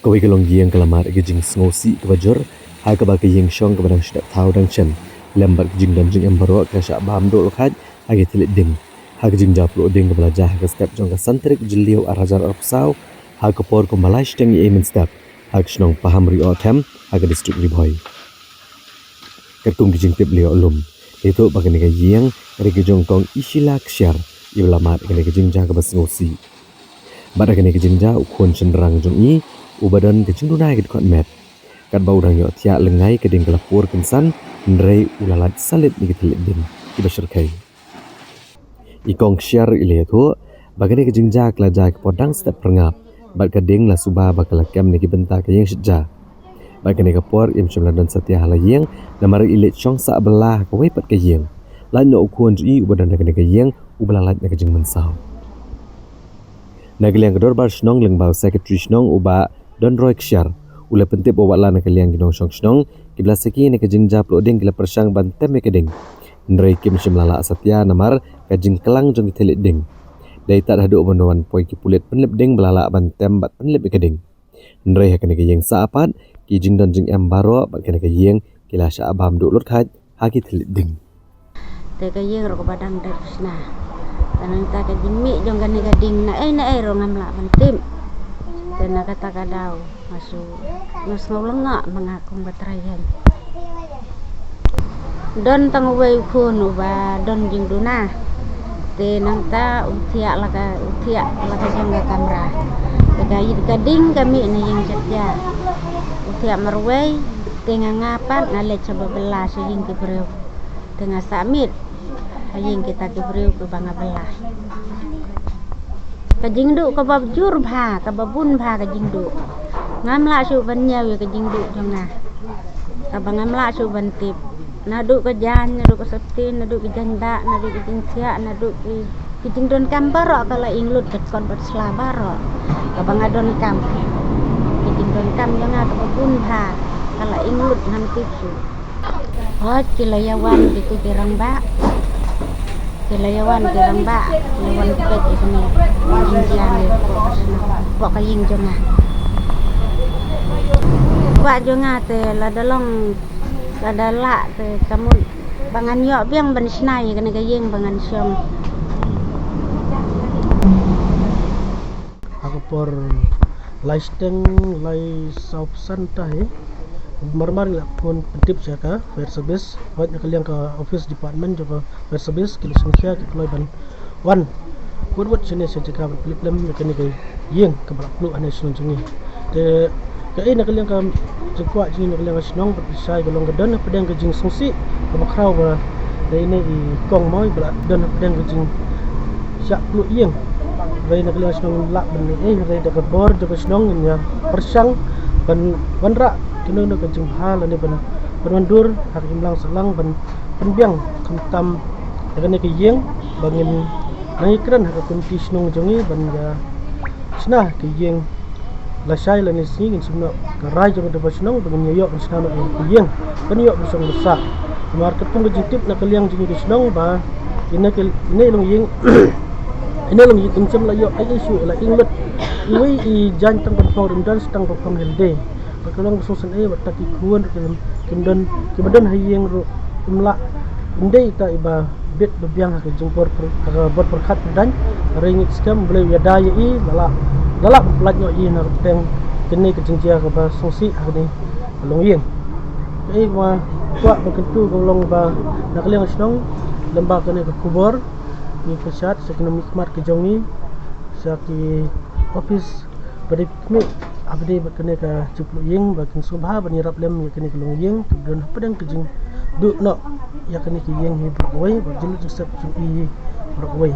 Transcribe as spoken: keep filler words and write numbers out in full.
Kawei ka longïing ka la mad ïa ka jingsngewsih kaba jur ha kaba ka ïing shong kaba dang shu dep thaw dang shen lem bad ka jingdon jingem baroh ka la shah bam duh lyngkhat ha ki thylliej ding. Ha ka jingjia pluh ding kaba la jia ha ka step jong ka san tarik Jylliew ar hajar arphew saw ha ka por kumba lai shiteng ïa mynstep ha ka shnong Pahamrioh Them ha ka district Ri Bhoi. Katkum ki jingtip leh ïoh lum, ïathuh ba kane ka ïing ka dei ka jong kong Ishila Kshiar, iba la mad ha kane ka jingjia kaba sngewsih. Bad ha kane ka jingjia u khun shynrang jong i uba don ka jingduna ïa ka dkhot met. Katba u dang ïohthiah lyngngai ka ding ka la pur kynsan, hynrei u la lait salit na ki thylliej ding kiba shyrkhei. I kong Kshiar i la ïathuh ba kane ka jingjia ka la jia ha ka por dang step phyrngap bad ka ding la suba ba ka la kem na ki bynta ka ïing shet ja. Bad kane ka por im shym la don satia ha la ïing namar i leit shong sah bylla ha kawei pat ka ïing. Lait noh u khun jong i uba don ha kane ka ïing uba la lait na ka jingmynsaw. Na ka liang ka dorbar shnong lyngba u secretary shnong u Bah Donroy Kshiar u la pyntip ba watla na ka liang ki nongshong shnong kiba la sakhi na ka jingjia pluh ding ki la pyrshang ban tem ïa ka ding, hynrei kim shym la lah satia namar ka jingklang jong ki thylliej ding. Dei tad haduh ban wan poi ki pulit pynlip ding ba la lah ban tem bad pynlip ïa ka ding. Hynrei ha kane ka ïing sah pat ki jingdon jingem baroh bad kane ka ïing ki la shah bam duh lyngkhat ha ki thylliej ding. Te ka ïing ruh kaba dang dep shna. Te nangta ka jingmih jong kane ka ding na ei na ei ruh ngam lah ban tip. Te na kata ka daw nga shu, nga sngew lyngngoh ma nga kum ka trai ïing. Don tang uwei u khun uba don jingduna. Te nangta u thiah la ka, u thiah la ka jong ka kamra. Te ka ïing, ka ding ka mih na ïing shet ja. U thiah marwei, te nga nga pat nga leit sha ba bylla sha ïing ki briew. Te nga sah miet ha ïing kita ki briew kiba nga bylla. Ka jingduh kaba jur bha, kaba bun bha ka jingduh. Ngam lah shuh ban ñiew ïa ka jingduh jong nga. Kaba ngam lah shuh ban tip. Naduh ka jaiñ, naduh ka sopti, naduh ki jaiñ dak, naduh ki jingthiah, naduh ki, ki jingdonkam baroh ka la ing lut, ka kot bad sla baroh kaba nga donkam. Ki jingdonkam jong nga kaba bun bha ka la ing lut, ngam tip shuh. Hooid, ki la ïa wan kitu ki rangbah. Ki la ïa wan ki rangbah, ki la wan peit ïa kane ka jingjia ne hapoh ka shnong, hapoh ka ïing jong nga. Kwah jong nga te lada long, lada lah te ka mut ba ngan ïoh biang ban shna ïa kane ka ïing ba ngan shong. Ha ka por lai shiteng lai saw phew san tahi, marmar ngi la phone pyntip sha ka fire service, hooid na ka liang ka office department jong ka fire service ki la sngewkhia, ki kloi ban wan wut wut shane sha jaka ban pynlip lem ïa kane ka ïing kaba la pluh hane shnong jong ngi. Te kaei na ka liang ka jingkwah jong ngi na ka liang ka shnong bad ka shai ka long ka don hapdeng ka jingsngewsih kaba khraw ba dei ne i kong mo ba la don hapdeng ka jingshah pluh ïing. Hynrei na ka liang ka shnong lah ban leh ei, hynrei da ka bor jong ka shnong ngin ïa pyrshang ban wanrah kano kano ka jingbha lane ban, ban wandur ha ka imlang sahlang ban pynbiang khamtam ïa kane ka ïing ba ngin nang ïakren ha ka komiti shnong jong ngi ban ïa shna ka ïing. Lashai lane sngi ngin sngewbha ka rai jong ka dorbar shnong ba ngin ïa ïoh ban shna noh ïa ka ïing ban ïoh ban shong ban sah. Namar katkum ka jingtip na ka liang jong ngi ka shnong ba ine ka, ine i longïing, ine i longïing im shym la ïoh ei ei shuh, la ing lut. Iwei i jaiñ tang ban phong ruh im don, tang ban phong hynrei ba ka long ka sngewsynei, wat ta ki khun ruh kim, kim don, kim don ha ïing ruh im lah, im dei ita iba bit ba biang ha ka jingbor pyr-, ha ka bor pyrkhat pyrdaiñ. Hynrei ngeit skhem Blei u ïada ïa i, la lah, la lah ban pyllait noh ïa i na ka pdeng kane ka jingjia kaba sngewsih ha kane ka longïing. Kaei kaba kwah ban kyntu ka long ba na ka liang ka shnong lem bad kane ka khubor ngi pyrshah sha ki nongmihkhmat ka jong ngi, sha ki office ba dei khmih, haba dei bad kane ka jingpluh ïing ba kin sngewbha ban ïarap lem ïa kane ka longïing kaba don hapdeng ka jingduh noh ïa kane ka ïing hi baroh kawei, ba jinglut jingsep jong i baroh kawei.